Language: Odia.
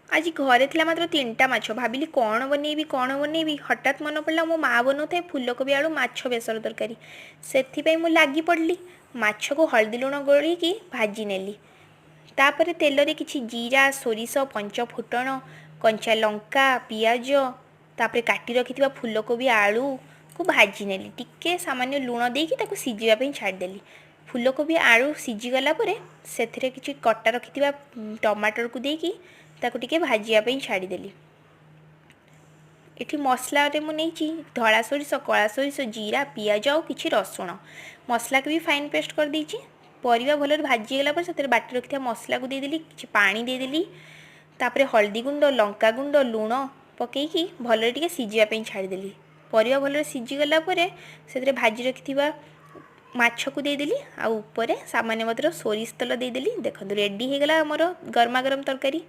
ଆଜି ଘରେ ଥିଲା ମାତ୍ର ତିନିଟା ମାଛ। ଭାବିଲି କ'ଣ ବନେଇବି, କ'ଣ ବନେଇବି? ହଠାତ୍ ମନେ ପଡ଼ିଲା, ମୋ ମା ବନଉଥାଏ ଫୁଲକୋବି ଆଳୁ ମାଛ ବେସର ତରକାରୀ। ସେଥିପାଇଁ ମୁଁ ଲାଗି ପଡ଼ିଲି। ମାଛକୁ ହଳଦୀ ଲୁଣ ଗୋଳେଇକି ଭାଜି ନେଲି। ତାପରେ ତେଲରେ କିଛି ଜିରା, ସୋରିଷ, ପଞ୍ଚ ଫୁଟଣ, କଞ୍ଚା ଲଙ୍କା, ପିଆଜ, ତାପରେ କାଟି ରଖିଥିବା ଫୁଲକୋବି ଆଳୁକୁ ଭାଜି ନେଲି। ଟିକେ ସାମାନ୍ୟ ଲୁଣ ଦେଇକି ତାକୁ ସିଝିବା ପାଇଁ ଛାଡ଼ିଦେଲି। ଫୁଲକୋବି ଆଳୁ ସିଝିଗଲା ପରେ ସେଥିରେ କିଛି କଟା ରଖିଥିବା ଟମାଟରକୁ ଦେଇକି ତାକୁ ଟିକେ ଭାଜିବା ପାଇଁ ଛାଡ଼ିଦେଲି। ଏଠି ମସଲାରେ ମୁଁ ନେଇଛି ଧଳା ସୋରିଷ, କଳା ସୋରିଷ, ଜିରା, ପିଆଜ ଆଉ କିଛି ରସୁଣ। ମସଲାକୁ ବି ଫାଇନ୍ ପେଷ୍ଟ କରିଦେଇଛି। ପରିବା ଭଲରେ ଭାଜି ହେଇଗଲା ପରେ ସେଥିରେ ବାଟି ରଖିଥିବା ମସଲାକୁ ଦେଇଦେଲି, କିଛି ପାଣି ଦେଇଦେଲି। ତାପରେ ହଳଦୀ ଗୁଣ୍ଡ, ଲଙ୍କା ଗୁଣ୍ଡ, ଲୁଣ ପକାଇକି ଭଲରେ ଟିକେ ସିଝିବା ପାଇଁ ଛାଡ଼ିଦେଲି। ପରିବା ଭଲରେ ସିଝିଗଲା ପରେ ସେଥିରେ ଭାଜି ରଖିଥିବା ମାଛକୁ ଦେଇଦେଲି ଆଉ ଉପରେ ସାମାନ୍ୟ ମାତ୍ର ସୋରିଷ ତେଲ ଦେଇଦେଲି। ଦେଖନ୍ତୁ, ରେଡ଼ି ହେଇଗଲା ଆମର ଗରମା ଗରମ ତରକାରୀ।